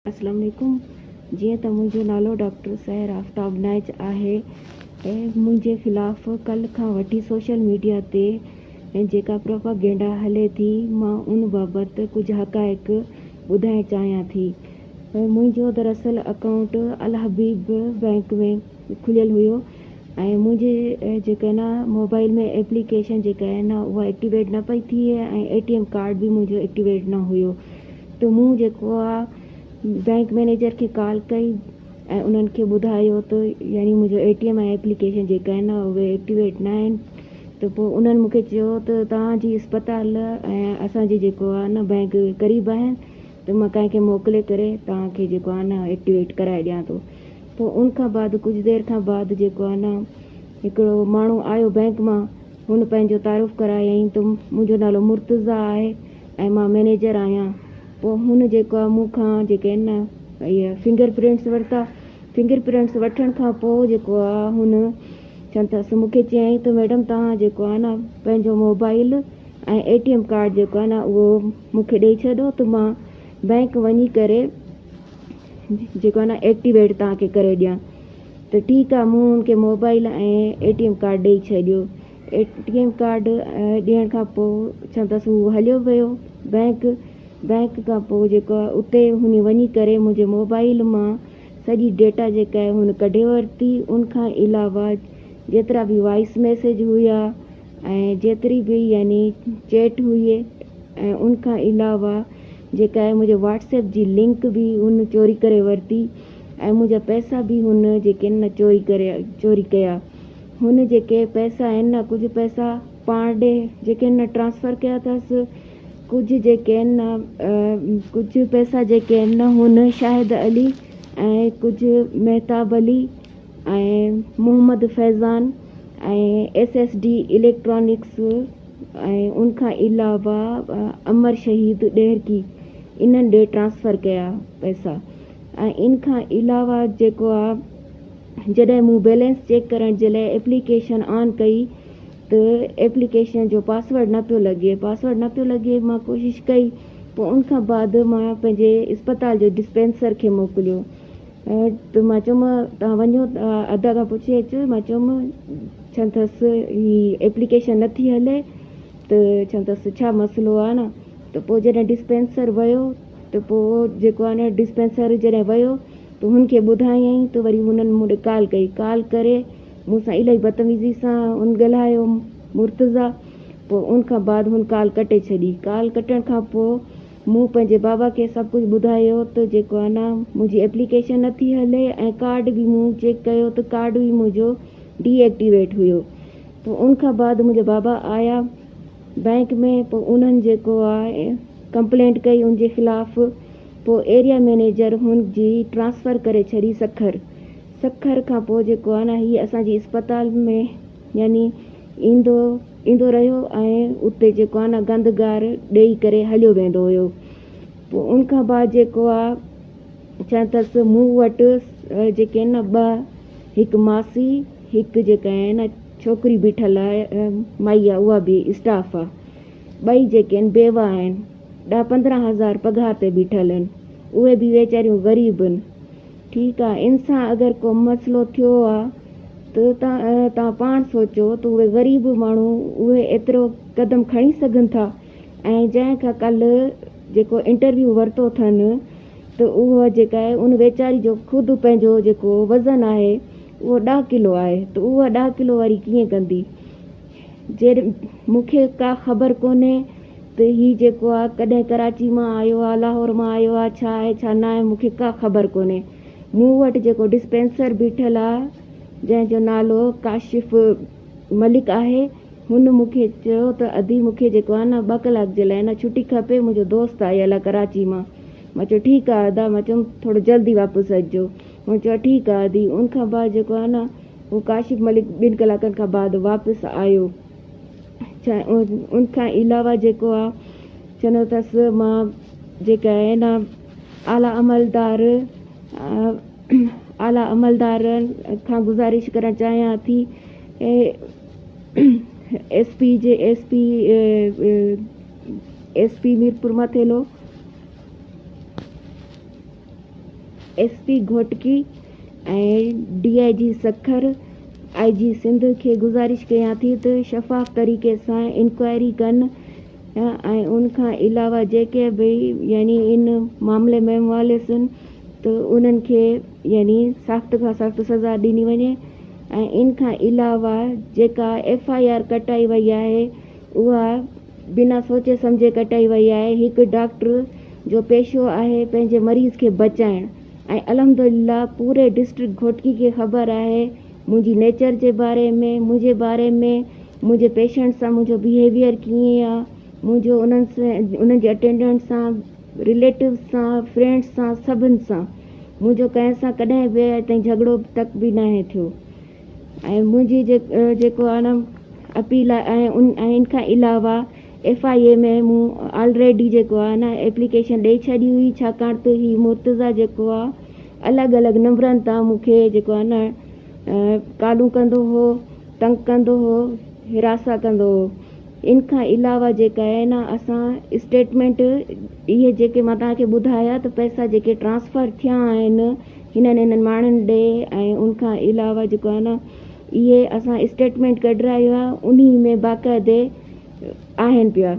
اسلام عليڪم جيئن ته منهنجو نالو ڊاڪٽر سحر آفتاب نائچ آهي ۽ منهنجي خلاف ڪلهه کان وٺي سوشل ميڊيا تي جيڪا پروپاگينڊا هلي ٿي مان ان بابت ڪجهه حقائق ٻڌائڻ چاهيان ٿي. منهنجو دراصل اڪائونٽ الحبيب بئنڪ ۾ کليل هيو ۽ منهنجي جيڪا نه موبائل ۾ ايپليڪيشن جيڪا آهي نه اها ايڪٽيويٽ نه پئي ٿئي ۽ اي ٽي ايم ڪارڊ به منهنجو ايڪٽيويٽ نه هيو ته مون جيڪو آ بئنڪ مئنيجر کي ڪال ڪئي ۽ انهن کي ٻڌايو ته يعني منهنجو اي ٽي ايم ۽ ايپليڪيشن جيڪا آهن نه اهي ايڪٽيويٽ نه آهن ته پوء انهن مون کي چيو ته توهان جي اسپتال ۽ اسان جي جيڪو آ نه بئنڪ قريب آهن ته مان ڪنهن کي موڪلي ڪري توهان کي جيڪو آ نه ايڪٽيويٽ ڪرائي ڏيان ٿو پوء ان کان بعد ڪجهه دير کان بعد جيڪو آ نه هڪڙو ماڻهو آيو بئنڪ مان هن پنهنجو تعارف ڪرايائين ته منهنجو نالو مرتضيٰ آهي ۽ مان مئنيجر آهيان. پوء هن جيڪو آهي مون کان جيڪي آهن نه اهي فنگر پرنٽس ورتا. فنگر پرنٽس وٺڻ کان پوء جيڪو آهي هن چون ٿا مون کي چيائين ته ميڊم توهان جيڪو آهي نه پنهنجو موبائل ۽ اي ٽي ايم ڪارڊ جيڪو آهي نه اهو مون کي ڏئي ڇڏو ته مان بئنڪ وڃي ڪري جيڪو آهي نه ايڪٽيويٽ توهان کي ڪري ڏيان. ته ٺيڪ آ مون هن کي موبائل ۽ اي ٽي ايم ڪارڊ ڏئي ڇڏيو. اي ٽي ايم ڪارڊ ڏيڻ کان پوء ڇا اٿس هو هليو ويو بئنڪ بئنڪ کان پوء جيڪو آ اتي هن وڃي ڪري منهنجي موبائل مان سڄي ڊيٽا جيڪا آهي هن ڪڍي ورتي ان کان علاوه جيترا به وائس ميسيج هيا ۽ جيتري به يعني چيٽ هئي ۽ ان کان علاوه جيڪا آهي منهنجي واٽس ايپ جي لنڪ به هن چوري ڪري ورتي ۽ منهنجا پئسا به هن جيڪي آهن نه چوري ڪري چوري ڪيا. هن جيڪي پئسا آهن نه ڪجهه پئسا پاڻ ڏي جيڪي آهن نه ٽرانسفر ڪيا اٿس ڪجهه جيڪي آهن نه ڪجهه پئسا جيڪي آهن نه هن شاهد علي ۽ ڪجهه Mehtab Ali ۽ Muhammad Faizan ۽ S S D electronics ۽ ان کان علاوه امر شهيد ڏهرڪي انهن ڏي ٽرانسفر ڪيا پئسا ۽ ان کان علاوه جيڪو آ جڏهن مون بيلنس چيڪ ڪرڻ جي لاء ايپليڪيشن آن ڪئي ته ايپليڪيشن جو پاسورڊ نه پيو لڳي پاسورڊ نه پيو لڳي مان ڪوشش ڪئي پوء ان کان بعد مان پنهنجي اسپتال جو ڊسپينسر کي موڪليو ته مان چيم توهان وڃو ادا کان پڇي اچو مان چيم ڇا اٿس هي ايپليڪيشن نٿي هلي ته ڇا اٿس ڇا مسئلو آ نه ته پوء جڏهن ڊسپينسر ويو ته پوء جيڪو آهي نه ڊسپينسر جڏهن ويو ته هن کي ٻڌايائين ته وري هنن مون ڏي ڪال ڪئي ڪال ڪري مون سان الاهي بدتميزي سان هن ڳالهايو مرتضيٰ پوء ان کان بعد هن ڪال ڪٽي ڇڏي ڪال ڪٽڻ کان پوء مون پنهنجي بابا کي سڀ ڪجهه ٻڌايو ته جيڪو آهي نه منهنجي ايپليڪيشن نٿي هلي ۽ ڪارڊ به مون چيڪ ڪيو ته ڪارڊ به منهنجو ڊي ايڪٽيويٽ هيو پوء ان کان بعد منهنجا بابا آيا بئنڪ ۾ پوء انهن جيڪو آهي ڪمپلينٽ ڪئي ان جي خلاف پوء ايريا مئنيجر هن جي ٽرانسفر ڪري ڇڏي سکر سکر کان پوء جيڪو آهي نه هي اسان جي اسپتال ۾ يعني ايندو ايندو رهيو ۽ اتي جيڪو آهي نه گند گار ڏئي ڪري هليو ويندو هيو پوء ان کان بعد جيڪو آهي ڇا اٿس مون وٽ جيڪي آهن نه ٻه هڪ ماسي هڪ جيڪا آهي نه ڇوڪري بيٺل آهي مائي آهي اها به اسٽاف آهي ٻئي جيڪي آهن بيوه آهن ڏهه 15 هزار پگهار تي بيٺل آهن اهي به ويچاريون غريب آهن ٺيڪ آهي ان سان اگر ڪو مسئلو ٿيو آهي ته توهان پاڻ سوچو ته اهي غريب ماڻهو اهي ايترو قدم کڻي سگهن ٿا ۽ جنهن کان ڪلهه جيڪو انٽرويو ورتو اٿن ته اهو جيڪا آهي ان ويچاري جو خود پنهنجو جيڪو وزن آهي اهو ڏهه ڪلو آهي ته اها ڏهه ڪلو واري ڪيئن ڪندي جي مون کي ڪا خبر ڪونهي ته هي جيڪو آهي ڪڏهن ڪراچي مان آيو آهي لاهور مان آيو آهي ڇا آهي ڇا نه آهي مون کي ڪا خبر ڪونهي مون وٽ جيڪو ڊسپينسر بيٺل آهي جنهن جو نالو ڪاشف ملڪ آهي هن مون کي چيو ته ادي مون کي جيڪو آهي نه ٻه ڪلاڪ جي لاء نه ڇٽي کپي منهنجو دوست آيل آهي ڪراچي مان. مان چيو ٺيڪ آهي ادا مان چيم ٿورو جلدي واپس اچجو. هن چيو ٺيڪ آهي ادي. ان کان بعد جيڪو آهي نه هو ڪاشف ملڪ ٻن ڪلاڪن کان بعد واپس آيو. ان کان علاوه جيڪو آهي چوندو اٿس مان جيڪا آهي نه اعليٰ عملدار اعليٰ عملدارن کان گذارش ڪرڻ چاهيان ٿي ايس پي جي S P S P Mirpur Mathelo. S P Ghotki ۽ D I G Sukkur, I G Sindh کي گذارش ڪيان ٿي ته شفاف طريقي سان انڪوائري ڪن ۽ ان کان علاوه جيڪي به يعني ان معاملي ۾ ملوث آهن ته انهن کي يعني سخت کان سخت سزا ڏني وڃي ۽ ان کان علاوه جيڪا ايف I R ڪٽائي وئي آهي اها بنا سوچي سمجهي ڪٽائي وئي آهي، هڪ ڊاڪٽر جو پيشو آهي پنهنجي مريض کي بچائڻ ۽ الحمدلله پوري ڊسٽرڪٽ گهوٽڪي کي خبر آهي منهنجي نيچر جي باري ۾ منهنجي باري ۾ منهنجي پيشنٽ سان منهنجو بيهيويئر ڪيئن آ منهنجو انهن سان انهن جي اٽينڊنٽ سان رليٽوز سان فرينڊس سان سڀن سان منهنجو ڪنهن سان ڪڏهن به اڄ تائين جهڳڙو تڪ به ناهي ٿيو. ۽ منهنجي جيڪو آهي نه اپيل آهي ۽ ان کان علاوه ايف I اي ۾ مون آلريڊي جيڪو آهي نه ايپليڪيشن ڏئي ڇڏي هئي ڇاڪاڻ ته هي مرتضيٰ جيڪو آهي الڳ الڳ نمبرن تان مون کي جيڪو آهي نه ڪالون ڪندو هو تنگ ڪندو هو هراسان ڪندو هو ان کان علاوه جيڪا آهي نه اسان اسٽيٽمينٽ اهي جيڪي مان توهان کي ٻڌايا ته پئسا جيڪي ٽرانسفر ٿيا آهن هنن هنن ماڻهن ڏي ۽ ان کان علاوه جيڪو آهي نه اهي اسان اسٽيٽمينٽ ڪڍرايو آهي انهي ۾ باقاعدي آهن پيا.